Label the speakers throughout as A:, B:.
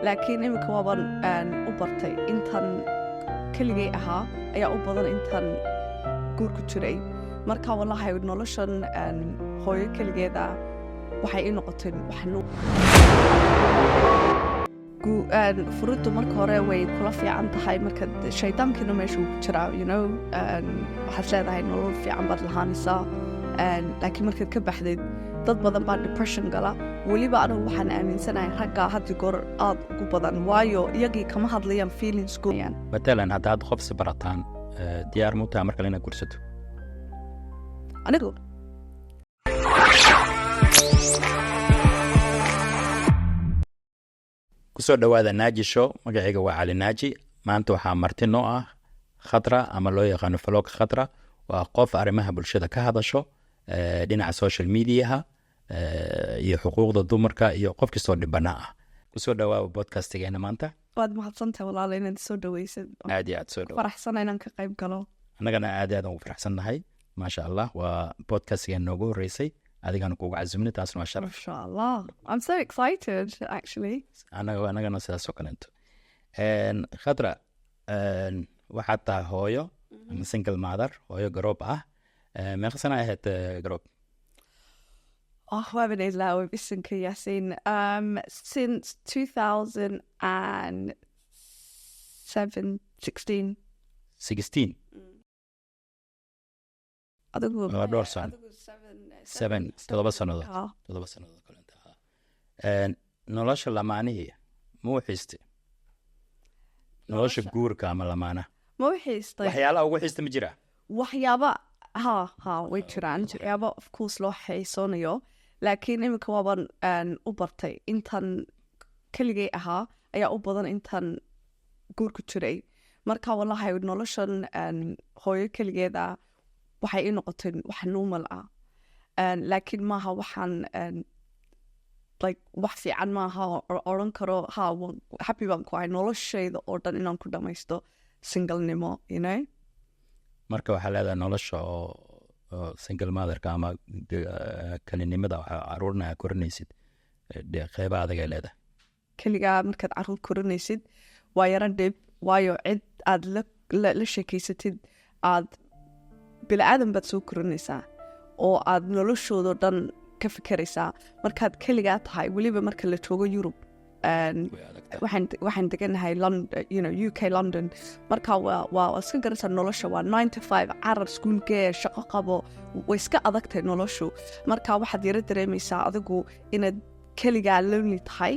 A: Laakiin iminka waaban u bartay. Intan keligay ahaa ayaa u badan intan guur ku jiray. Marka wallahi noloshan hooyo keligeeda waxay ii noqotay wax furiddu marka hore way kula fiican tahay, marka shaydaankiina meesha uu ku jiraa, waxaad leedahay nolol fiican baad lahaanaysaa. Laakiin markaad ka baxdid, dad badan baa depression gala. Weliba anigu waxaan aaminsanahay raggaa haddi goor aad ugu badan, waayo iyagii kama hadlayaan feelings.
B: Matalan, haddaad qof si barataan, diyaar ma u tahay mar kale inaad gursato?
A: Anigu
B: Kusoo dhowaada Naaji Show. Magacayga waa Cali Naaji. Maanta waxaa marti noo ah Khatra, ama loo yaqaano Falog Khatra. Waa qof arrimaha bulshada ka hadasho, dhinaca social mediaha iyo xuquuqda dumarka iyo qof kastoo dhibana ah. Kusoo dhawaaba podcastigeena maanta.
A: Waad mahadsantahay, walaala, inaad soo dhaweysad.
B: Aad iyo aad soo dhawa.
A: Faraxsana inaan ka qayb galo.
B: Annagana aad iyo aad ugu faraxsannahay. Maasha Allah, waa podcastgeena noogu horreysay, adigaana kugu casumnay, taasna waa sharaf.
A: Masha Allah, I'm so excited, actually.
B: Anagana sidaas oo kaleeto. Khadra, waxaad tahay hooyo ama single mother, hooyo garoob ah. Meeqa sana ahayd garoob?
A: Oh, waaban ilaaway, bisinka Yaasiin. Since 2007, 16.
B: 16?
A: Adigu
B: Waa dhowr sano.
A: Adigu seven,
B: Seven, 7 sannadood.
A: Ha.
B: 7 sannadood kaleeto, ha. Nolosha lamaanihii ma u xiistay? Nolosha guurka ama lamaanaha?
A: Ma u xiistay?
B: Waxyaalaha ugu xiista ma jira?
A: Waxyaaba ha way jiraan, waxyaaba of course loo xiisoonayo, laakiin iminka waaban u bartay. Intan keligay ahaa ayaa u badan intan guur ku jiray. Marka wallahi noloshan hooyo keligeeda waxay ii noqotay wax normal ah. Laakiin maaha waxaan like wax fiican maaha oo odhan karo ha happy baan ku ahay noloshayda oo dhan inaan ku dhamaysto singlenimo.
B: Marka waxaa leedahay nolosha oo single motherka ama kelinimada, waxaa caruurna aa korinaysid, qeyba adag ay leedahay.
A: Keligaa markaad caruur korinaysid waa yaro dhib, waayo cid aad la sheekeysatid, aad bili-aadan baad soo korinaysaa oo aad noloshoodao dhan ka fikeraysaa markaad keligaa tahay, weliba marka la joogo Yurub.
B: Way adag tahay.
A: Waxaan deganahay London, UK London. Marka waa iska garanaysaa, nolosha waa 9 to 5, carar iskuulgee, shaqo qabo, way iska adagtahay noloshu. Marka waxaad yaro dareemaysaa adigu inaad keligaa lonely tahay,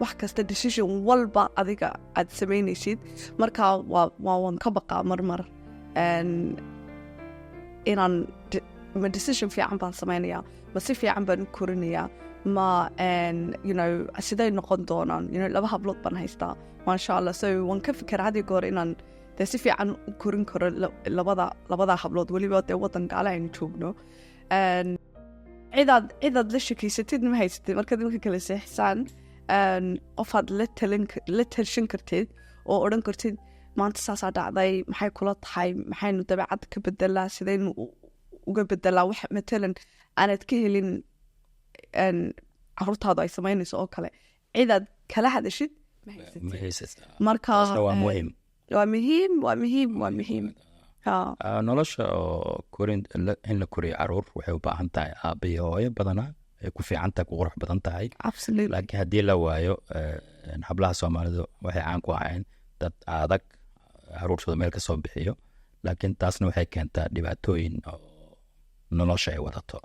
A: wax kasta, decision walba adiga aad samaynaysid. Marka waa waan ka baqaa marmar inaan ma decision fiican baan samaynayaa, ma si fiican baan u korinayaa, ma siday noqon doonaan. Laba hablood baan haystaa, maasha Allah. So waan ka fikira had iyo goor inaan dee si fiican u korin karo labada hablood, weliba dee waddan gaale aynu joogno. Cidaad la shekeysatid ma haysatid. Markaad iminka kala seexsaan, qofaad la talshan kartid oo odhan kartid maanta saasaa dhacday, maxay kula tahay, maxaynu dabeecadda ka bedelaa, sidaynu uga bedelaa, wax matalan aanad ka helin caruurtaadu ay samaynayso oo kale, cidaad kala hadashid ma haysatid.
B: Ma haysatid.
A: Marka
B: Taasna waa muhiim.
A: Waa muhiim, waa muhiim, waa muhiim, ha.
B: Nolosha oo korin in la koriyo caruur waxay u baahan tahay aabba iyo hooyo badanaa, ay ku fiican tahay, ku qurux badan tahay. Laakiin haddii la waayo, hablaha Soomaalidu waxay caan ku ahayn dad adag, caruurtooda meel ka soo bixiyo, laakiin taasna waxay keentaa dhibaatooyin oo nolosha ay wadato.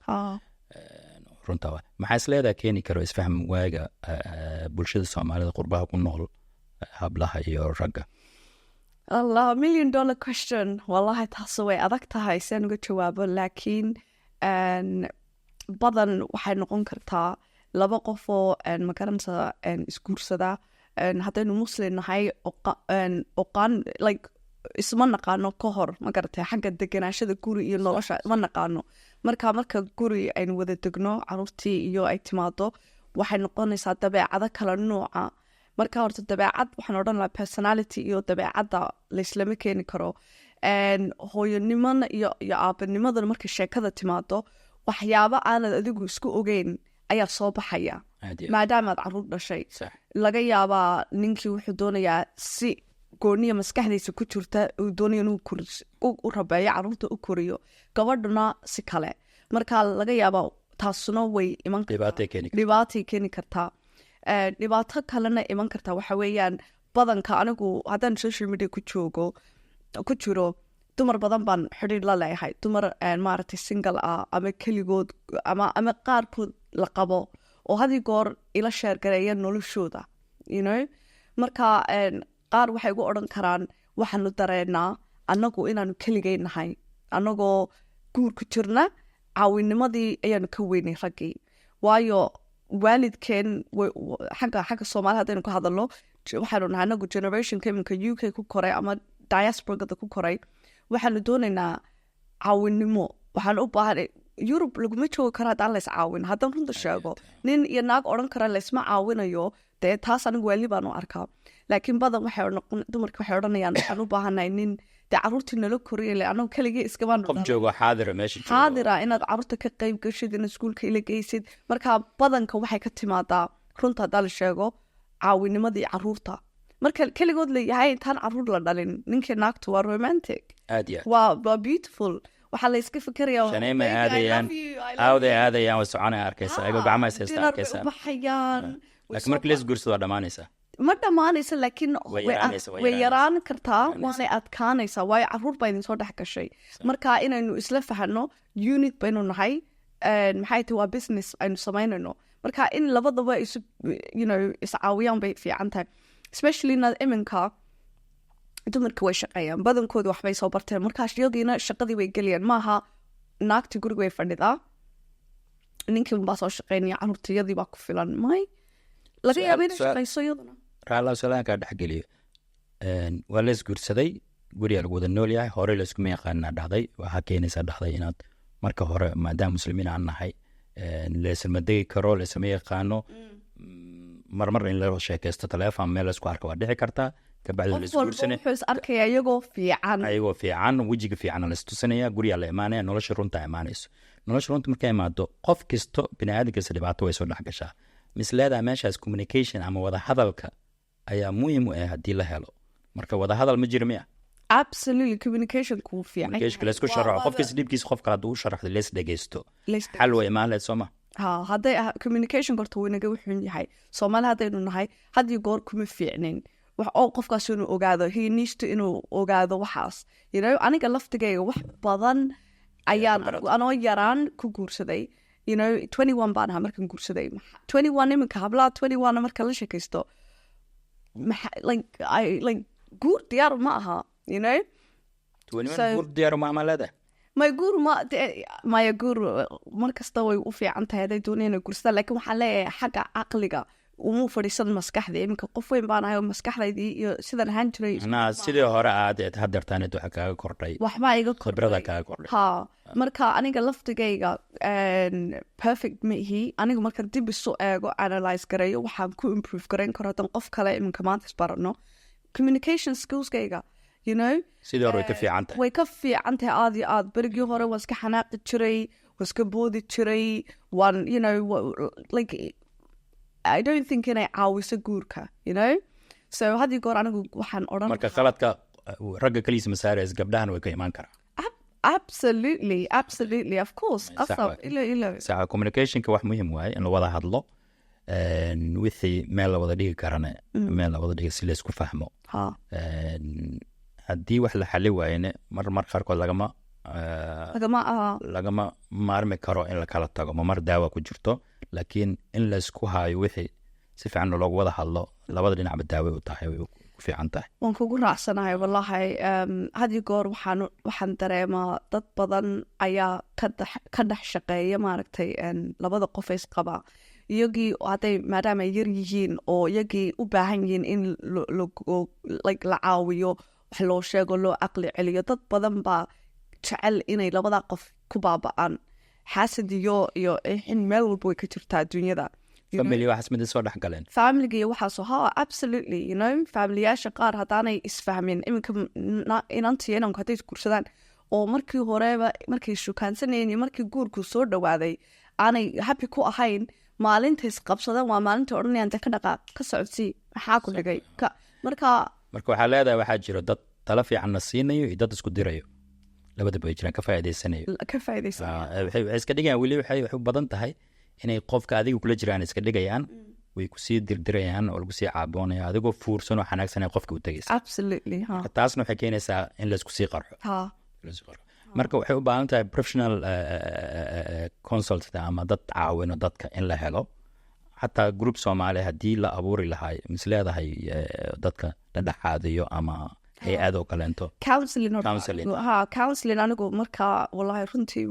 B: Runta waa maxaa is leedaha keeni karo isfaham waaga bulshada Soomaalida qurbaha ku nool, hablaha iyo ragga?
A: Allah, million dollar question. Wallahi taas way adag tahay si aan uga jawaabo, laakiin badan waxay noqon kartaa laba qof oo magaranaysa isguursada. Haddaynu Muslim nahay, oqaan like isma naqaano ka hor, ma garatay? Xagga deganaashada guri iyo nolosha ma naqaano. Marka guri aynu wada degno, caruurtii iyo ay timaado, waxay noqonaysaa dabeecado kala nooca. Marka horta dabeecad waxaan odhan lahaa personality iyo dabeecadda layslama keeni karo. Hooyonimana iyo aabanimadana markay sheekada timaado, waxyaabo aanad adigu isku ogeyn. ayaa soo baxaya
B: Aad iyo aad.
A: maadaamaad caruur dhashay. Laga yaabaa ninkii wuxuu doonayaa si gooniya maskaxdiisa ku jirta uu doonayo inuu u rabeeyo caruurta, u koriyo, gabadhuna si kale. Marka laga yaabaa taasuna way iman kartaa.
B: Dhibaatay keeni kartaa.
A: Dhibaatay keeni kartaa. Dhibaato kalena iman kartaa waxa weeyaan, badanka anigu haddaan social media ku joogo, ku jiro, dumar badan baan xidhiir la leeyahay, dumar maaragtay single ah ama keligood ama qaarkood la qabo oo had iyo goor ila share gareeya noloshooda. Marka qaar waxay igu odhan karaan, waxaanu dareenaa annagu inaanu keligay nahay, annagoo guur ku jirna caawinimadii ayaanu ka weynay raggii, waayo waalidkeen xagga Soomaali haddaynu ka hadalno, waxaanu nahay anagu generationka iminka UK ku koray ama diasporada ku koray. Waxaanu doonaynaa caawinimo, waxaan u baahan Yurub laguma joogi karo haddaan lays caawin. Haddaan runta sheego, nin iyo naag odhan kara laysma caawinayo, dee taas anigu waali baan u arkaa. Laakiin badan waxay dumarka waxay odhanayaan, waxaan u baahanahay nin dee caruurtii nala koriya, ile anagu keligii iskabaan.
B: Qof joogo, xaadira, meesha joogo.
A: Xaadira, inaad caruurta ka qayb gashid, inaad iskuulka ila geysid. Marka badanka waxay ka timaadaa, runta haddaa la sheego, caawinimadii caruurta. Marka keligood la yahay, intaan caruur la dhalin, ninkii naagtu waa romantic.
B: Aad iyo aad.
A: Waa beautiful, waxaa la iska fikirayaa
B: Shanay ma
A: "Baby, I
B: aadayaan,
A: love you, I love
B: aawday
A: you."
B: aadayaan, way soconaya, arkaysa ayagoo gacmaha is haysta.
A: Dinner bay
B: Arkaysa.
A: u baxayaan, way
B: Laakiin
A: soo
B: markii la isguursado waa dhammaanaysaa.
A: Ma dhammaanaysa, laakiin
B: Way yaraanaysa, way
A: way
B: yaraanaysa.
A: yaraan kartaa.
B: Yaraanaysa.
A: Waanay adkaanaysaa, waayo caruur baa idin soo dhex gashay. Marka inaynu isla fahano, unit baynu nahay, maxay tahay, waa business aynu samaynayno. Marka in labadaba isu iscaawiyaan bay fiican tahay, especially na iminka dumarka way shaqeeyaan, badankooda waxbay soo barteen. Markaas iyagiina shaqadii way gelayaan, maaha naagti guriga way fadhidaa, ninkii baa soo shaqeynaya, caruurtiyadii baa ku filan. May laga yaaba inay shaqeyso iyaduna.
B: Raalla, su-aalaan kaa dhexgeliyo. Waa la isguursaday, guriga lagu wada nool yahay, hore layskuma yaqaanaa dhahday. Waxaa keenaysaa dhahday inaad marka hore, maadaama muslimiin aan nahay, laysama degi karo, laysama yaqaano, marmar in la sheekaysto taleefon, meel laysku arka waa dhici kartaa, kabacdi
A: Qof walba
B: laisguursane.
A: wuxuu is arkayaa iyagoo fiican.
B: Ayagoo fiican, wejiga fiican la istusinaya, gurigaa la imaanaya, nolosha runta imaanayso. Nolosha runta markay imaado, qof kasto, bini aadam kasta, dhibaato way soo dhex gashaa. Mis leedahay meeshaas communication ama wada hadalka ayaa muhiim u ah haddii la helo? Marka wada hadal ma jiro miya?
A: Absolutely, communication kuu fiican.
B: Communication laysku sharaxo, qof kasta dhibkiisa qof kale hadduu u sharaxdo, leys dhegeysto, xal way imaan lahayd, soo ma?
A: Ha, hadday communication horta waynaga wuxuun yahay. Soomaali haddaynu nahay, had iyo goor kuma fiicnin wax oo qofkaas inuu ogaado, he needs to inuu ogaado waxaas. Aniga laftigayga wax badan ayaan anoo yaraan ku guursaday. 21 baan ahaa markaan guursaday. 21, iminka hablaha 21 marka la sheekaysto, like I like guur diyaar ma aha.
B: Guur diyaar ma ama leedahay?
A: May, guur ma maya. Guur mar kasta way u fiican tahay hadday doonayaan inay guursadaan, laakiin waxaan leeyahay xagga caqliga uma fadhiisan maskaxda. Iminka qof weyn baan ahay oo maskaxdaydii iyo sidaan ahaan jiray
B: Macnaha sidii hore aad hadeertaaneed waxa kaaga kordhay.
A: Waxbaa iga
B: Khibrada
A: kordhay.
B: kaaga kordhay.
A: Ha, marka aniga laftigayga perfect ma ihi. Aniga marka dib isu eego, analyze gareeyo, waxaan ku improve gareyn karo hadan qof kale iminka maanta isbarano, communication skillskayga.
B: Sidii hore way ka fiican tahay.
A: Way ka fiican tahay aad iyo aad. Berigii hore waan iska xanaaqi jiray, waan iska boodi jiray, waan like I don't think inay caawiso guurka. So had iyo goor anigu waxaan odhan
B: Marka khaladka ragga kaliisa ma saaraysa, gabdhahana way ka imaan karaa.
A: Absolutely, absolutely, of course.
B: Sax
A: Qasab.
B: waay.
A: Ilo ilo.
B: Sax, communicationka wax muhiim waaye in la wada hadlo. Wixii meel la wada dhigi karana meel la wada dhigi si laysku fahmo. Haddii wax la xali waayene, mar qaarkood lagama
A: lagama aha.
B: Lagama maarmi karo in la kala tago, ma mar daawa ku jirto, laakiin in laysku haayo wixii si fiican loogu wada hadlo, labada dhinacba daaway u tahay, way ku fiican tahay.
A: Waan kugu raacsanahay wallahi. Had iyo goor waxaan dareemaa dad badan ayaa ka dhex shaqeeya, maaragtay, labada qof is qaba, iyagii hadday maadaama ay yar yihiin oo iyagii u baahan yihiin in like la caawiyo, wax loo sheego, loo caqli celiyo. Dad badan baa jecel inay labada qof ku baaba'aan. Xaasad iyo xin meel walba way ka jirtaa adduunyada.
B: Family waxaas mid soo dhex galeen.
A: Familiga iyo waxaasoo, ha, absolutely. Familiyaasha qaar haddaanay isfahmin, iminka inantiyo inanku hadday isguursadaan oo markii horeba markay shukaansanayeen iyo markii guurku soo dhawaaday aanay happy ku ahayn. Maalinta isqabsadaan waa maalinta odhanayaan, "De ka dhaqaaq, ka socodsii, maxaa ku dhigay ka?" Marka
B: Marka waxaa leedahay waxaa jiro dad talo fiicanna siinayo iyo dad isku dirayo, labadaba way jiraan, ka faa'iidaysanayo.
A: Ka faa'iidaysan.
B: Waxay iska dhigayaan, weli waxay u badan tahay inay qofka adiga kula jiraan iska dhigayaan, way kusii dirdirayaan oo lagu sii caaboonaya, adigoo fuursan oo xanaagsanaya qofka u tegaysa.
A: Absolutely, ha.
B: Taasna waxay keenaysaa in laisku sii qarxo. Laisku qarxo. Marka waxay u baahan tahay professional consult ama dad caawino dadka in la helo. Xataa group Soomaali haddii la abuuri lahay, mis leedahay dadka la dhexaadiyo ama hay-ad oo kaleento?
A: Counseling horta.
B: Counseling.
A: Ha, counseling anigu markaa wallahi runtii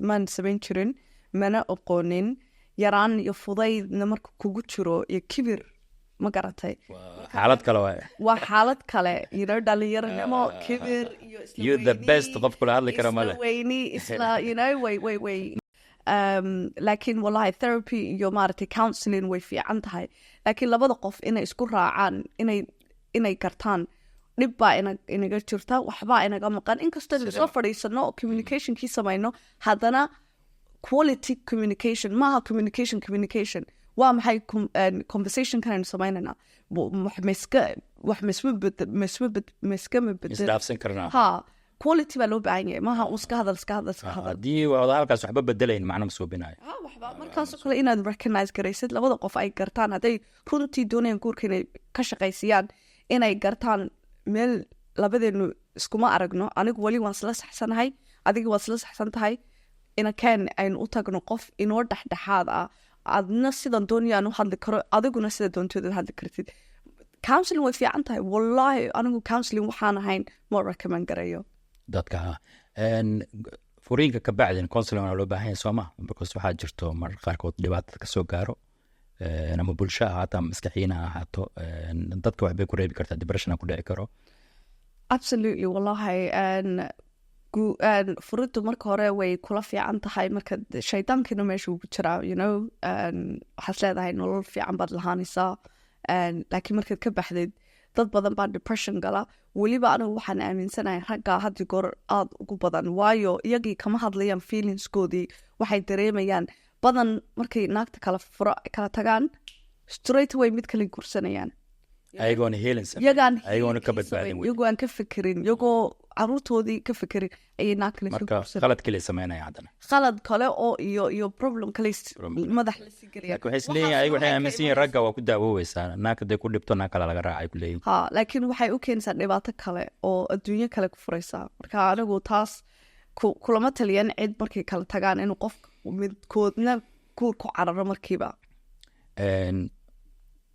A: maan samayn jirin, mana aqoonin. Yaraan iyo fudaydna marka kugu jiro iyo kibir, ma garatay?
B: Xaalad kale waay.
A: Waa xaalad kale, dhalinyaronimo, kibir iyo isla
B: You the
A: weyni,
B: best, qof kula hadli kara male.
A: Isla weyni, isla way way way laakiin wallahi therapy iyo maaragtay counseling way fiican tahay, laakiin labada qof inay isku raacaan, inay gartaan dhib baa inaga jirta, waxbaa inaga maqan. Inkastoo aynu soo fadhiisano oo communicationkii samayno, haddana quality communication maaha. Communication waa maxay? Conversationkan aynu samaynayna wax maiska wax maisma bedel, maisma bed maiskama bedel.
B: Isdhaafsan karnaa.
A: Ha, quality baa loo baahan yahay, maaha uu iska hadal, iska hadal, iska hadal.
B: Haddii wadahadalkaas waxba bedelayn, macno ma suubinayo.
A: Ha, waxba markaasoo kale inaad recognize garaysid, labada qof ay gartaan, hadday runtii doonayaan guurka inay ka shaqaysiyaan, inay gartaan meel labadeenu iskuma aragno. Anigu weli waan isla saxsanahay, adiga waad isla saxsan tahay, inakeen aynu u tagno qof inoo dhexdhexaad ah. Adna sidan doonaya aan u hadli karo, adiguna sida doontooda hadli kartid. Counseling way fiican tahay. Wallahi anigu counseling waxaan ahayn ma recommend garayo.
B: Dadka ha. Furiinka ka bacdin counseling waa loo baahan yahay, soo ma? Because waxaa jirto mararka qaarkood dhibaatada kasoo gaaro, ama bulsho ha ahaato ama maskaxiina ha ahaato, dadka waxbay ku reebi kartaa, depression ku dhici karo.
A: Absolutely, wallahi furiddu marka hore way kula fiican tahay, marka shaydaankiina meesha uu ku jiraa, waxaad leedahay nolol fiican baad lahaanaysaa. Laakiin markaad ka baxdid, dad badan baa depression gala. Weliba anigu waxaan aaminsanahay ragga haddi goor aada ugu badan, waayo iyagii kama hadlayaan feelingskoodii, waxay dareemayaan badan. Markay naagta kala furo, kala tagaan, straight away mid kale guursanayaan.
B: Ayagoona healing samayn,
A: iyagaan
B: ayagoona ka
A: healingkii
B: badbaadin
A: samayn,
B: wey.
A: Iyagoo aan ka fekerin, iyagoo caruurtoodii ka fekerin ayay naag kale soo
B: Marka
A: guursan.
B: Qalad kale sameynaya haddana.
A: Qalad kale oo iyo problem kale
B: Problem.
A: madax lasii gelaya.
B: Laakiin waxay isleeyihin, ayaga waxay aaminsan yihiin ragga waa ku daawoobeysaa, naag hadday ku dhibto naag kale laga raacay ku leeyihin.
A: Ha, laakiin waxay u keenaysaa dhibaato kale oo adduunyo kale ku furaysaa. Marka anigu taas kulama taliyan cid markay kala tagaan inuu qof midkoodna guur ku cararo markiiba.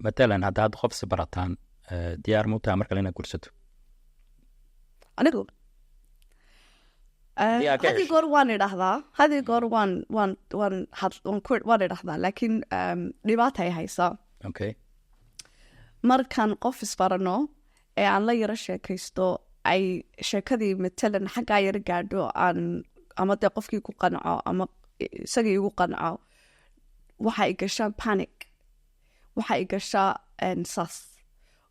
B: Matalan hadda qof si barataan, diyaar ma u tahay mar kale inaad guursato?
A: Anigu
B: Haddii aad ka
A: hadii
B: hesho.
A: goor waan idhahdaa, hadii goor waan waan waan had waan ku waan idhahdaa, laakiin dhibaata ay haysaa. Markaan qof isbarano ee aan la yaro sheekaysto, ay sheekadii matalan xaggaa yaro gaadho, aan ama dee qofkii ku qanco ama isagii igu qanco, waxa i gashaa panic, waxa i gashaa sas,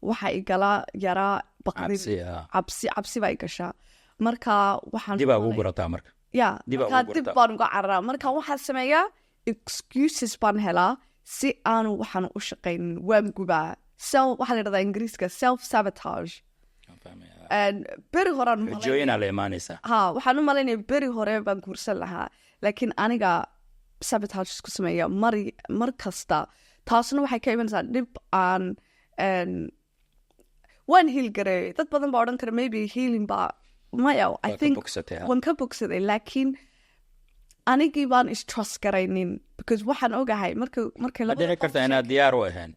A: waxa i galaa yaraa baqdin.
B: Cabsi ah.
A: Cabsi, cabsi baa i gashaa. Marka waxaan
B: Dibaa ugu gurataa marka.
A: Ya.
B: Dib aa
A: Markaa
B: ugu
A: dib
B: gurtaa.
A: baan uga cararaa. Marka waxaan sameeyaa excuses baan helaa si aanu waxaan u shaqaynin. Waan gubaa. Self, waxaa la dhahdaa Ingiriiska self sabotage. Beri horaan u
B: Xujooyinaa la imaanaysaa.
A: Ha, waxaan u malaynaya beri hore baan guursan lahaa, laakiin aniga sabotage isku sameeya mar kasta. Taasna waxay ka imanaysaa dhib aan waan heal gareeyay. Dad badan baa odhan kara maybe healing baa maya. I
B: Waa ka
A: think
B: bogsatay, ha.
A: waan ka bogsaday, laakiin anigii baan istrust garaynin, because waxaan ogahay markay
B: Ma
A: labada
B: dhici
A: qof
B: karta inaad diyaar u ahayn?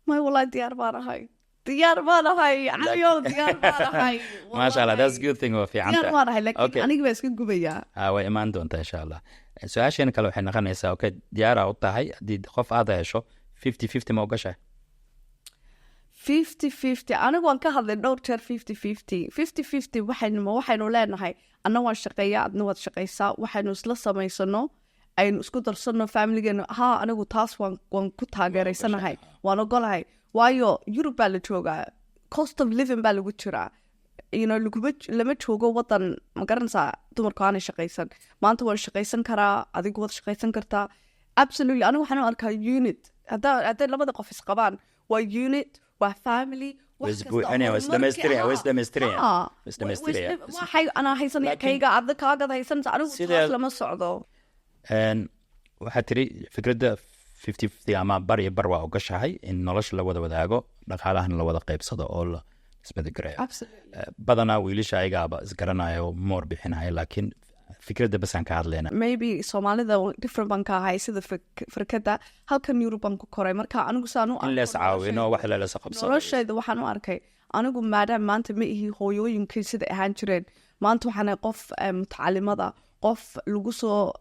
A: May, wallahi diyaar baan ahay, diyaar baan ahay, Caliyow, diyaar baan ahay.
B: Maasha Allah, that's good thing, waa fiican
A: Diyaar
B: tahay.
A: baan ahay, laakiin anigii baa iska gubayaa.
B: Ha, way imaan doontaa insha Allah. Su-aasheena kale waxay noqonaysaa, okay, diyaaraa u tahay, haddii qof aad hesho, 50-50 ma ogashahay?
A: 50-50, anigu waan ka hadlay dhowr jeer 50-50. 50-50 waxaynu leenahay, anna waan shaqeeyaa, adna waad shaqaysaa, waxaynu isla samaysano, aynu isku darsano familigeenu. Ha, anigu taas waan ku taageeraysanahay, waan ogolahay, waayo Yurub baa la joogaa, cost of living baa lagu jiraa, laguma lama joogo wadan, ma garanaysaa, dumarku aanay shaqaysan. Maanta waan shaqaysan karaa, adigu waad shaqaysan kartaa. Absolutely. Anigu waxaan u arkaa unit. Hadday labada qof isqabaan, waa unit, waa family, wax
B: Way
A: kasta
B: isbuuxinayaan, way
A: horumarkii-
B: isdhamaystirayaan, way isdhamaystirayaan.
A: Ha.
B: Way isdhamaystirayaan.
A: Waxay anaa haysanaya kayga, adda kaagad haysanaysa, anigu taas lama socdo.
B: Waxaad tiri fikradda 50-50 ama bar iyo bar waa ogashahay in nolosha la wada wadaago, dhaqaalahana la wada qaybsado oo la isbedagareeyo. Badanaa wiilasha ayagaaba isgaranayo, moor bixinaya, laakiin fikradda basaan ka hadlayna.
A: Maybe Soomaalida different baan ka ahay sida fikradda. Halkan Yurub baan ku koray, marka anigu saan u
B: in lees
A: arko
B: caawino, wax lalasa qabsado.
A: Noloshayda waxaan u arkay anigu, maadaama maanta ma ihi hooyooyinkii sida ahaan jireen, maanta waxaan ahay qof mutacalimada, qof lagu soo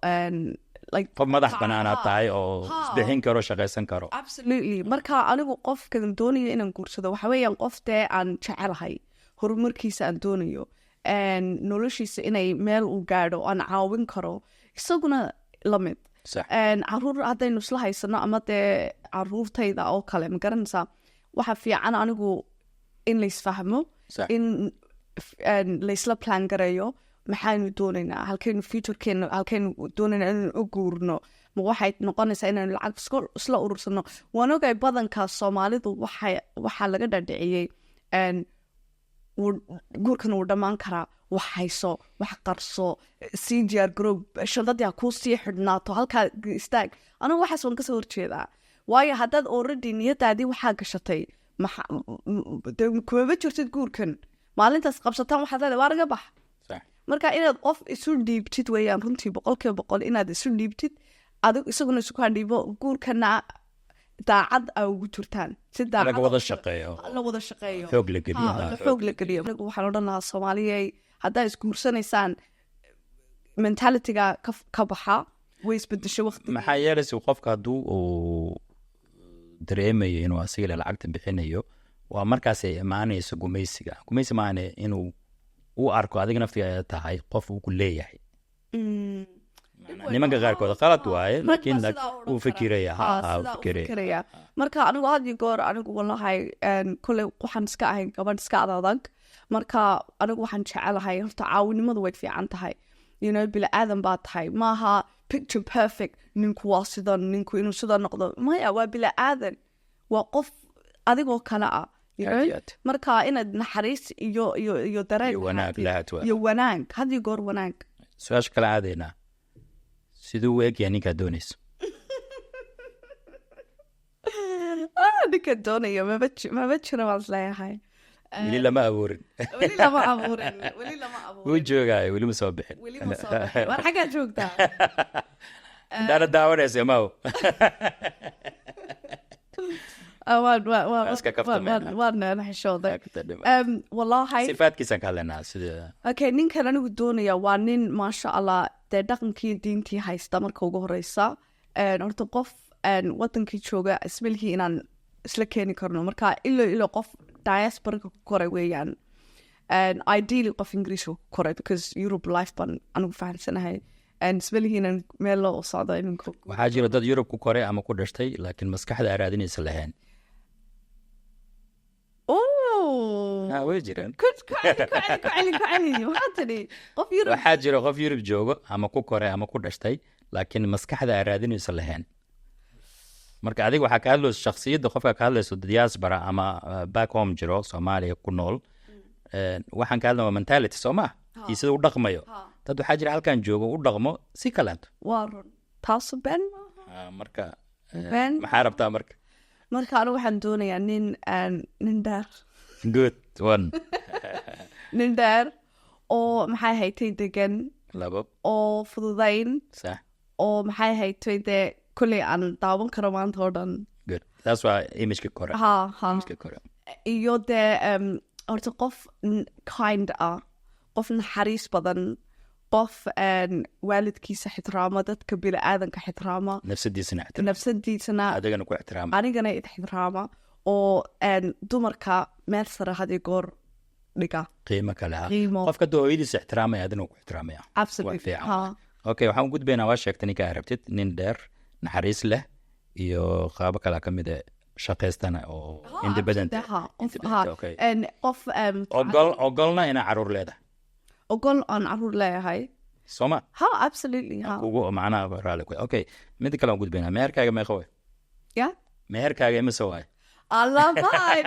A: like
B: Qof madax banaanaad tahay oo isbixin karo, shaqaysan karo.
A: Absolutely. Marka anigu qofkan doonayo inaan guursado waxa weeyaan qof dee aan jecelahay horumarkiisa, aan doonayo noloshiisa inay meel uu gaadho, aan caawin karo, isaguna la mid. Caruur haddaynu isla haysano ama dee caruurtayda oo kale, ma garanaysaa, waxa fiican anigu in laysfahmo, in laysla plan gareeyo maxaynu doonaynaa, halkaynu futurekeena, halkaynu doonaynaa inaynu u guurno. Ma waxay noqonaysaa inaynu lacag isla urursano? Waan ogahay badanka Soomaalidu waxaa laga dhadhiciyey guurkan wuu dhammaan karaa, wax hayso, wax qarso, sii diyaar garoob, shandadii ha kuu sii xidhnaato, halkaa istaag. Anigu waxaas waan kasoo horjeedaa, waayo haddaad already niyadaadii waxaa gashatay, maxa dee kumama jirtid guurkan. Maalintaas qabsataan waxaad leedahay, "Waa naga bax." Marka inaad qof isu dhiibtid weeyaan runtii, 100% inaad isu dhiibtid adig, isaguna isu kaa dhiibo, guurkana daacad aa ugu jirtaan si daacad
B: Laga wada shaqeeyo.
A: La wada shaqeeyo.
B: Xoog la geliyo.
A: Ha, xoog la geliyo. Anigu waxaan odhan lahaa, Soomaaliyay, haddaa isguursanaysaan, mentalityga ka baxa, way isbedeshay waqti.
B: Maxaa yeelaysa, qofka hadduu uu dareemayo inuu asiga le lacagta bixinayo, waa markaas ay imaanayso gumaysiga. Gumaysi maahane, inuu u arko adiga naftiga ay tahay qof uu ku leeyahay. Nimanka qaarkood qalad waaye,
A: Rag
B: laakiin
A: baa sidaa odhan
B: uu
A: kara.
B: fikiraya. Ha,
A: Ha,
B: ha, uu
A: sidaa u
B: fikiraya.
A: fikiraya. Marka anigu had iyo goor, anigu wallahi koley waxaan iska ahay gabadh iska adadag. Marka anigu waxaan jecelahay, horta caawinimadu way fiican tahay, bini aadan baa tahay, maaha picture perfect, ninku waa sidan, ninku inuu sidan noqdo maya. Waa bini aadan, waa qof adigoo kale ah you
B: Aad
A: know?
B: iyo aad.
A: Marka inaad naxariis iyo dareen
B: Iyo wanaag
A: lahaatid.
B: lahaat waa.
A: Iyo wanaag, had iyo goor wanaag.
B: Su-aasha kala aadaynaa: siduu u egyahay ninkaad doonayso?
A: Ah, ninka doonayo maba jiro baan isleeyahay.
B: Weli lama abuurin.
A: Weli lama abuurin, weli lama
B: Wuu
A: abuurin.
B: joogaayo, weli ma soo bixin.
A: Weli ma soo bixin. War, xaggaa joogtaa?
B: Intaana daawanaysa maw.
A: Ah, waan waan waan
B: Waa iska kaftameyna.
A: Waan xishooday. Wallahi
B: Sifaadkiisaan ka hadlaynaa sida.
A: Okay, ninkan anigu doonaya waa nin, maasha Allah, dee dhaqankii diintii haysta marka ugu horeysa. Horta qof wadankii jooga ismilkii inaan isla keeni karno, marka ilo qof diasporaka ku koray weeyaan. Ideally qof Ingiriiska ku koray, because Europe life baan anigu fahamsanahay. Ismalihii inaan meel loo socdo iminka.
B: Waxaa jira dad Yurub ku koray ama ku dhashtay, laakiin maskaxda aa raadinaysa lahayn.
A: Oh.
B: Ah, way jiraan.
A: Ku ku celi, ku celi, ku celi, ku celi. Maxaa tidhi? Qof Yurub
B: Waxaa jira qof Yurub joogo ama ku koray ama ku dhashtay, laakiin maskaxda aa raadinaysa lahayn. Marka adiga waxaa ka hadlayso shakhsiyadda qofka ka hadlayso diaspora ama back home jiro, Soomaaliya ku nool. Waxaan ka hadlaya waa mentality, soo ma iyo sida u dhaqmayo. Dad waxaa jira halkan joogo u dhaqmo si kaleeto.
A: Waa run, taasu been maaha.
B: Ah, marka
A: Been.
B: maxaa rabtaa marka?
A: Marka anigu waxaan doonayaa nin nin dheer.
B: Good one.
A: Nin dheer oo, maxay haytay, degan.
B: Labo.
A: Oo fududayn. Oo, maxay haytay, dee kolley aan daawan karo maanta oo dhan.
B: Good, taas waa imageka kore.
A: Ha ha.
B: Imageka kore.
A: Iyo dee horta qof kind ah, qof naxariis badan, qof waalidkiisa ixtiraama, dadka bini-aadanka ixtiraama.
B: Nafsadiisana ixtiraam.
A: Nafsadiisana.
B: Adigana ku ixtiraama.
A: Anigana ixtiraama, oo dumarka meel sare had iyo goor dhiga.
B: Qiimo kale ha.
A: Qiimo.
B: Qofka hadduu hooyadiisa ixtiraamaya, adina ku ixtiraamaya.
A: Absolutely.
B: Waa fiican.
A: Ha.
B: Okay, waxaan u gudbaynaa, waa sheegtay ninka aad rabtid: nin dheer, naxariis leh, iyo qaabo kale ka mid ah, shaqaystana oo independent.
A: Ha, qof
B: Independent,
A: ha.
B: Okay.
A: Qof
B: Ogol, ogolna inaa caruur leedahay.
A: Ogol aan caruur leeyahay.
B: Sooma?
A: Ha, absolutely, ha.
B: Kugu macnaha raali ku. Okay, mida kale aan gudbaynaa, meherkaaga meeqa waay?
A: Ya?
B: Meherkaaga imise waay?
A: Allah bye,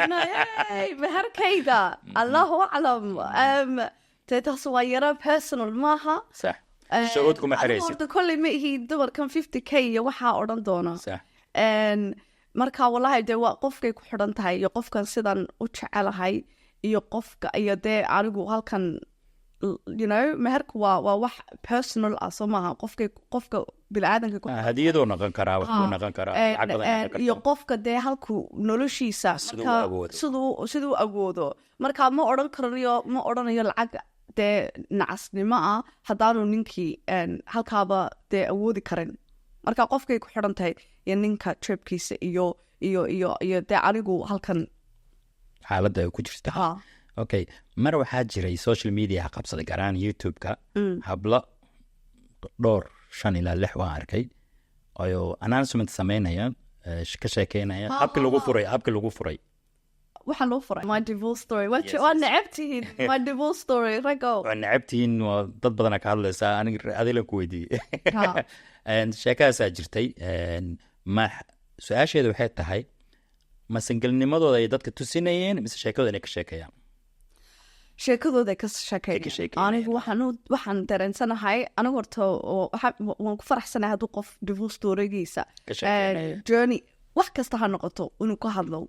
A: meherkayga Allahu aclam. Dee taas waa yara personal maaha.
B: Sax, shuruud kuma
A: Adigu
B: xiraysid.
A: Horta kolley ma ihi dumarkan 50K iyo waxaa odhan doona. Marka wallahi dee waa qofkay ku xidhan tahay iyo qofkan sidan u jecelahay iyo qofka iyo dee anigu halkan, meherku waa wax personal ah, soo maaha? Qofkay qofka biniaadanka ku
B: Ah, hadiyaduu noqon karaa, wax buu noqon karaa, lacag badan noqon
A: iyo
B: kartaa.
A: Qofka dee halku noloshiisa
B: Siduu
A: marka
B: u awoodo.
A: Siduu awoodo. Marka ma odhan karayo, ma odhanayo lacag dee nacasnimo ah haddaanu ninkii halkaaba dee awoodi karin. Marka qofkay ku xidhan tahay iyo ninka jeebkiisa iyo dee anigu halkan
B: xaaladda ay ku jirta.
A: Ha.
B: Okay, mar waxaa jiray social media qabsaday, gaar ahaan YouTube-ka, hablo dhowr, shan ilaa lix waan arkay, ayoo announcement sameynaya, ka sheekeynaya habkii lagu furay, habkii lagu furay.
A: Waxaa loo furay, my divorce story. Waa neceb tihiin my divorce story, ragow.
B: Waa necabtihiin, waa dad badana ka hadlaysaa, aniga adila ku weydiiyey.
A: Ha.
B: Sheekadaasaa jirtay. Ma su-aasheeda waxay tahay, ma single-nimadooda ay dadka tusinayeen mise sheekadooda inay ka sheekeeyaan?
A: Sheekadooda ka
B: Ka
A: sheekeynayaan.
B: Sheekeynayaan.
A: Anigu waxaan dareensanahay, anigu horta waan ku faraxsanahay hadduu qof divorce storygiisa
B: ka sheekeynayo.
A: Journey wax kasta ha noqoto inuu ka hadlo.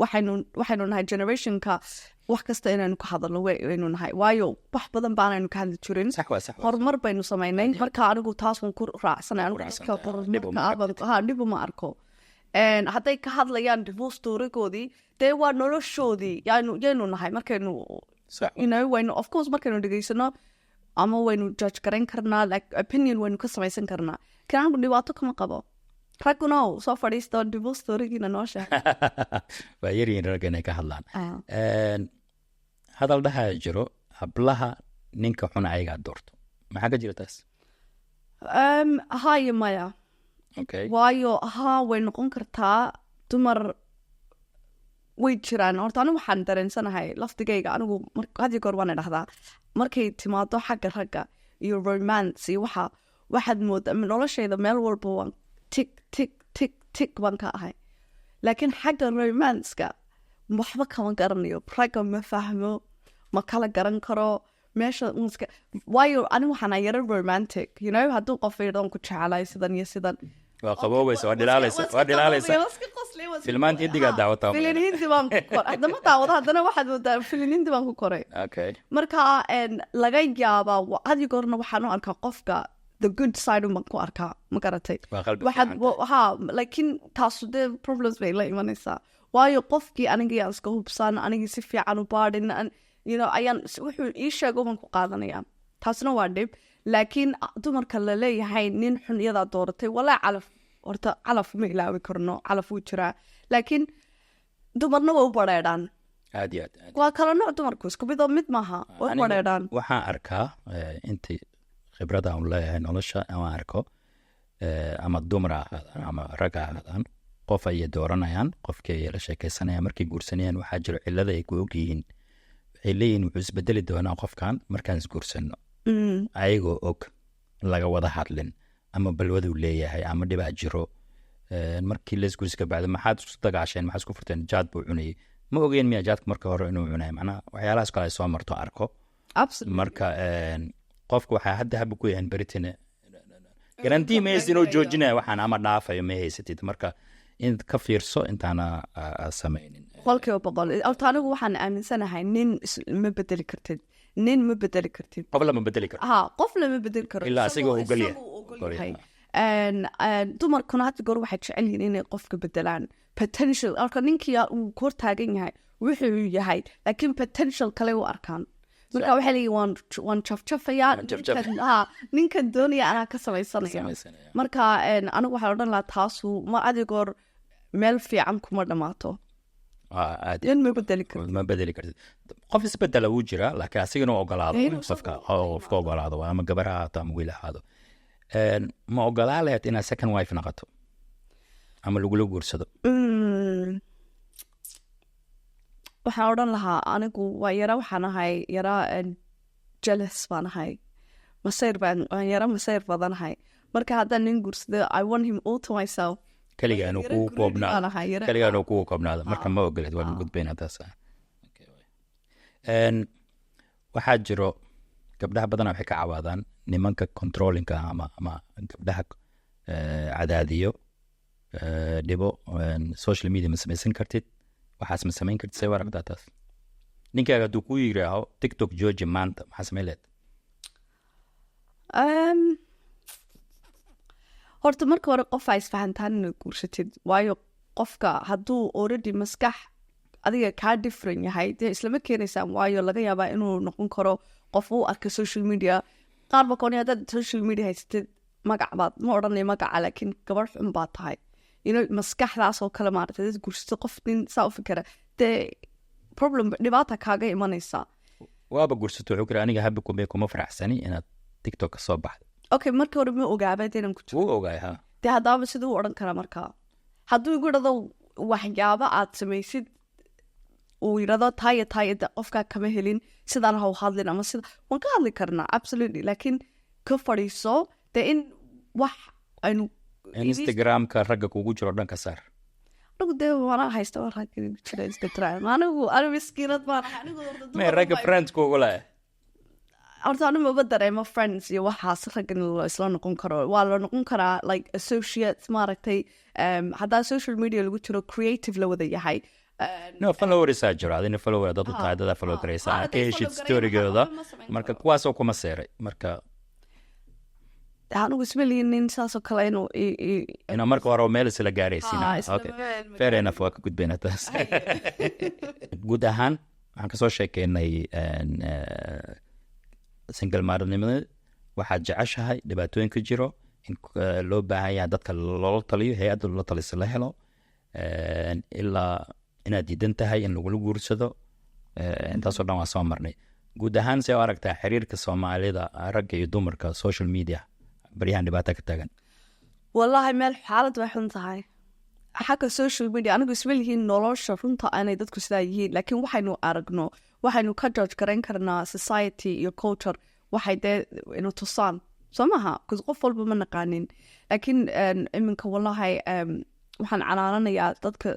A: Waxaynu nahay generationka wax kasta inaynu ka hadalno waynu nahay, waayo wax badan baanaynu ka hadli jirin.
B: Sax waa, sax waa.
A: Horumar baynu samaynay. Marka anigu taas waan ku raacsanay anigu.
B: Raacsan
A: dadka
B: tahay. Dhib uma
A: horumarka ah ha, dhib uma arko. Hadday ka hadlayaan divorce storygoodii, dee waa noloshoodii. Yaynu nahay markaynu waynu, of course, markaynu dhegeysano ama waynu judge garayn karnaa, like opinion waynu ka samaysan karnaa. Kan anigu dhibaato kama qabo. Ragguna soo fadhiista, divorce storygiina noo sheeg.
B: Waa yaryihiin ragga inay ka hadlaan.
A: Ah.
B: Hadal dhahaa jiro, hablaha ninka xun ayagaa doorto. Maxaa ka jira taas?
A: Haya, maya. Waayo haa, way noqon kartaa, dumar way jiraan. Horta anigu waxaan dareensanahay lafdigayga, anigu had iyo goor waan idhahdaa, markay timaado xagga ragga iyo romance iyo waxa, waxaad moodaa noloshayda meel walba waan tick, tick, tick, tick baan ka ahay, laakiin xagga romanceka waxba kama garanayo. Ragga ma fahmo, ma kala garan karo meesha waayo anigu waxaan ahay yaro romantic. Hadduu qof idhoon ku jecelahay sidan iyo sidan,
B: Waa qaboobaysa, waa dhilaalaysa, waa dhilaalaysa. Filmaanta Hindigaa daawataa.
A: Filin Hindi baan ku koray. Haddama daawado, haddana waxaad moodaa filin Hindi baan ku koray. Marka laga yaabaa had iyo goorna waxaan u arkaa qofka the good side un baan ku arkaa, ma garatay?
B: Waa qalbi
A: waxaad
B: fiican tahay.
A: Ha, laakiin taasu dee problems bay la imanaysaa, waayo qofkii anigii aan iska hubsan, anigii si fiican u baadhin ayaan wuxuu ii sheego baan ku qaadanaya. Taasna waa dhib. Laakiin dumarka la leeyahay nin xun iyadaa dooratay, walaa calaf, horta calaf ma ilaawi karno, calaf wuu jiraa, laakiin dumarna way u bareedhaan.
B: Aad iyo aad, aad.
A: Waa kala nooc dumarku, isku midoo mid maaha, way u
B: Aniga
A: bareedhaan.
B: Waxaan arkaa, intii khibrada aan leeyahay nolosha aan arko, ama dumar ha ahaadaan ama rag ha ahaadaan, qof ayay dooranayaan, qofkii ayay la sheekeysanayaan, markay guursanayaan waxaa jiro cillada ay ku ogyihiin. Waxay leeyihiin, wuxuu isbedeli doonaa qofkan markaan isguursanno, ayagoo og laga wada hadlin ama balwaduu leeyahay ama dhibaa jiro. Markii la isguursi ka bacdi, maxaad isku dagaasheen, maxaad isku furteen? Jaad buu cunayay. Ma ogeen miya jaadka marka hore inuu cunay? Macnaha waxyaalahaas kale ay soo marto arko. Marka qofka waxaa hadda haba ku yahan beritina guarantee ma haysid inuu joojinayo waxaan ama dhaafayo, ma haysatid. Marka inaad ka fiirso intaana samaynin.
A: 100%. Horta anigu waxaan aaminsanahay nin ma bedeli kartid, nin ma bedeli kartid.
B: Qof lama bedeli karo.
A: Ha, qof lama bedeli karo.
B: Ilaa asigoo ogol yahay.
A: Isagoo ogol
B: Ogol
A: yahay.
B: yahay.
A: Dumarkuna hadda goor waxay jecel yihiin inay qofka bedelaan potential. Marka ninkii uu kor taagan yahay wuxuu yahay, laakiin potential kale u arkaan. Marka waxay leeyihin waan jafjafayaa.
B: Waan jafjaf.
A: Ha, ninkan doonaya anaa ka samaysanaya.
B: Samaysanaya.
A: Marka anigu waxaan odhan lahaa taasu ma adigoor meel fiican kuma dhammaato.
B: Aad.
A: Nin ma bedeli kartid.
B: Ma bedeli kartid. Qof isbedela wuu jiraa, laakiin asigana u ogolaado.
A: Inuu
B: qofka qofka ogolaado, ama gabar ha ahaato ama wiil ha ahaado. Ma ogolaa lahayd inaad second wife noqoto ama lagula guursado?
A: Waxaan odhan lahaa anigu waa yara, waxaan ahay yara jealous baan ahay. Masayr baan, waan yara masayr badanahay. Marka haddaan nin guursado, I want him all to myself.
B: Keliga inuu
A: Yara
B: kugu
A: greedy
B: koobnaado.
A: baan ahay, yara.
B: Keliga inuu kugu koobnaado marka ma ogolid, waan gudbayna taas. Okay, waay. Waxaa jiro gabdhaha badanaa waxay ka cawaadaan nimanka controlling ka ama gabdhaha cadaadiyo, dhibo, social media ma samaysan kartid, waxaas ma samayn kartid. See u aragtaa taas? Ninkaaga hadduu ku yiraaho "TikTok jooji maanta", maxaa samayn lahayd?
A: Horta marka hore qof aa isfahantaan inaad guursatid, waayo qofka hadduu already maskax adiga kaa different yahay, dee islama keenaysaan, waayo laga yaabaa inuu noqon karo qof u arka social media. Qaar ba kooni haddaad social media haysatid magac baad, ma odhanay magaca, laakiin gabadh xun baad tahay, maskaxdaas oo kale maaragtay. Dad guursatid qof nin saa u fikira, dee problem, dhibaata kaaga imanaysa.
B: Waaba guursato, wuxuu kiri aniga habi kuma kuma faraxsani inaad TikTok ka soo baxdo.
A: Okay, marka hore ma ogaaba inaan ku jiro?
B: Wuu ogaay, ha.
A: Dee haddaaba siduu u odhan karaa? Markaa hadduu igu idhahdo waxyaabo aad samaysid, uu yidhahdo taaya taaya de qofkaa kama helin, sidaan ha u hadlin ama sida, waan ka hadli karnaa, absolutely. Laakiin ka fadhiiso dee in wax aynu
B: Instagramka ragga kugu jiro dhan ka saar.
A: Anigu dee waana haysta, waan ragga igu jira Instagram. Anigu miskiinad baan ahay anigu. Horta
B: may
A: dumar
B: ragga friends kugu leh.
A: Horta anigu maba dareemo friends iyo waxaas. Raggan la isla noqon karo, waa la noqon karaa like associates maaragtay, haddaa social media lagu jiro, creative la wada yahay.
B: No, followers aa jiro, adina follower dad u tahay, dadaa follow garaysa,
A: ha,
B: ka
A: hadday
B: heshid
A: follow gareeyaan,
B: storygooda.
A: waxba ma samayn
B: Marka
A: karo.
B: kuwaasoo kuma seeray marka.
A: Anigu isma lihin nin saasoo kale inuu
B: Ina marka hore meel isla gaaraysiin.
A: Ha, isla
B: Okay.
A: meel ma
B: Fair enough, waa ka gudbayna taas. Guud ahaan waxaan kasoo sheekeynay single mother nimada, waxaad jeceshahay, dhibaatooyin ka jiro, in loo baahan yahay dadka loola taliyo, hay-adda loola talisa la helo, ilaa inaad diidan tahay in lagula guursado. Intaasoo dhan waa soo marnay. Guud ahaan see u aragtaa xiriirka Soomaalida, ragga iyo dumarka, social media baryahan dhibaata ka taagan?
A: Wallahi meel xaalad way xun tahay xagga social media. Anigu isma lihiin nolosha runta aanay dadku sidaa yihiin, laakiin waxaynu aragno, waxaynu ka judge garayn karnaa society iyo culture, waxay dee inu tusaan, soo maha? Because qof walba ma naqaanin. Laakiin iminka wallahi waxaan canaananayaa dadka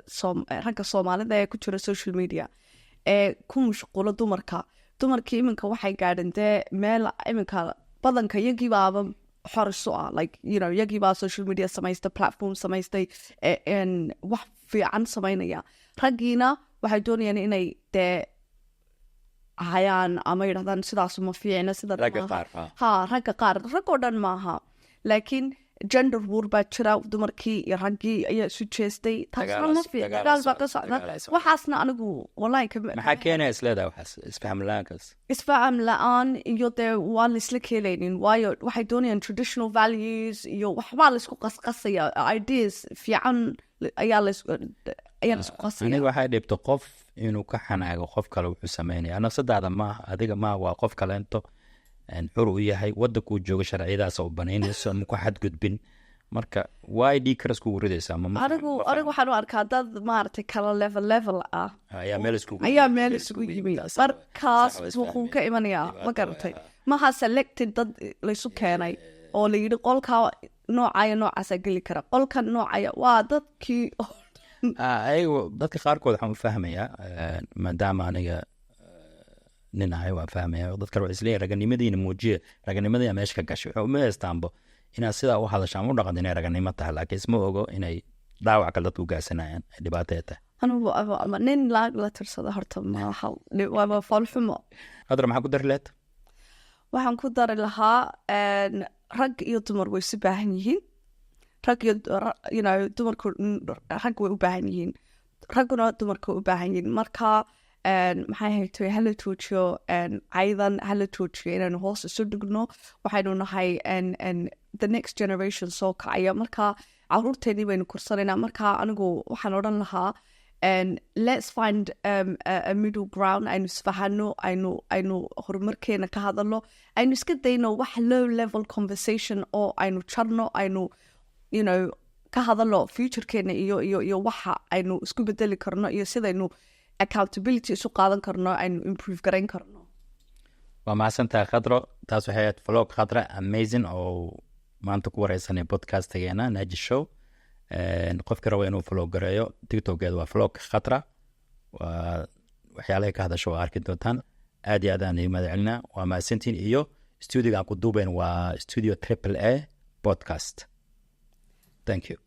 A: ragga Soomaalida ee ku jira social media ee ku mashquulo dumarka. Dumarkii iminka waxay gaadhan dee meel iminka badanka iyagiibaaba xor isu ah, like iyagiibaa social media samaystay, platform samaystay, wax fiican samaynaya. Raggiina waxay doonayaan inay dee hayaan ama yidhahdaan sidaas ma fiicna, sida
B: Ragga qaar, ha.
A: Ha, ragga qaar, rag oo dhan maaha, laakiin gender war baa jira. Dumarkii iyo raggii ayaa isu jeestay, taasna ma fiicna.
B: Dagaal
A: dagaal baa ka
B: socda,
A: socda.
B: Dagaal socda.
A: Waxaasna anigu wallahi
B: Maxaa keenaya isleedahay waxaas, isfaham la-aankaas?
A: Isfaham la-aan iyo dee waan laisla keenaynin, waayo waxay doonayaan traditional values iyo waxbaa laisku qasqasaya, ideas fiican ayaa laisku qasaya.
B: Aniga waxay dhibto qof inuu ka xanaago qof kale wuxuu sameynaya. Nafsadaada maaha, adiga maaha, waa qof kaleento xur u yahay wadankuu joogo, sharciyadaas u banaynayso, ma ku xadgudbin. Marka why dhiig karas kugu ridaysaa? Ma
A: Anigu waxaan u arkaa dad maaragtay kala level level ah
B: ayaa meel iskugu
A: ayaa meel isugu yimi. Markaas
B: Sax,
A: wuxuu ka imanayaa, ma
B: Dhibaato.
A: garatay? Maha selected dad laysu keenay oo la yidhi qolka noocaya noocaasaa geli kara, qolkan noocaya, waa dadkii oo dhan.
B: Ayagu dadka qaarkood waxaan u fahmayaa, maadaama aniga nin ahay, waan fahmaya. Dadka waxay isleeyihin raganimadiina muujiya, raganimadii meesha ka gashay. Waxay uma haystaanbo inaad sidaa u hadasho ama u dhaqanto inay raganimo tahay, laakiin isma ogo inay dhaawac kale dadku u gaarsanayaan, ay dhibaato ay tahay.
A: Anigu ama nin laag la tirsada horta maaha, waaba foolxumo.
B: Hadra, maxaa ku dari lahayd?
A: Waxaan ku dari lahaa rag iyo dumar way isu baahan yihiin. Rag iyo dumarku rag way u baahan yihiin, ragguna dumarka way u baahan yihiin. Marka maxay haytay, hala joojiyo caydan, hala joojiyo inaynu hoos isu dhigno. Waxaynu nahay the next generation soo kacaya, marka caruurteennii baynu korsanaynaa. Marka anigu waxaan odhan lahaa and let's find a middle ground. Aynu isfahano, aynu horumarkeena ka hadalno, aynu iska dayno wax low level conversation oo aynu jarno, aynu ka hadalno future keena iyo waxa aynu isku bedeli karno iyo sidaynu accountability isu qaadan karno, aynu improve garayn karno.
B: Waa mahadsantahay, Khadro. Taas waxay ahayd vlog Khadra amazing oo maanta ku wareysanay podcastigeena Naji Show. Qofka raba inuu follow gareeyo, TikTokeeda waa vlog Khadra. Waa waxyaalahay ka hadasho, waa arki doontaan. Aad iyo aad aan idiin mahad celinaa, waa mahadsantiin. Iyo studioga aan ku duubayn waa Studio Triple A Podcast. Thank you.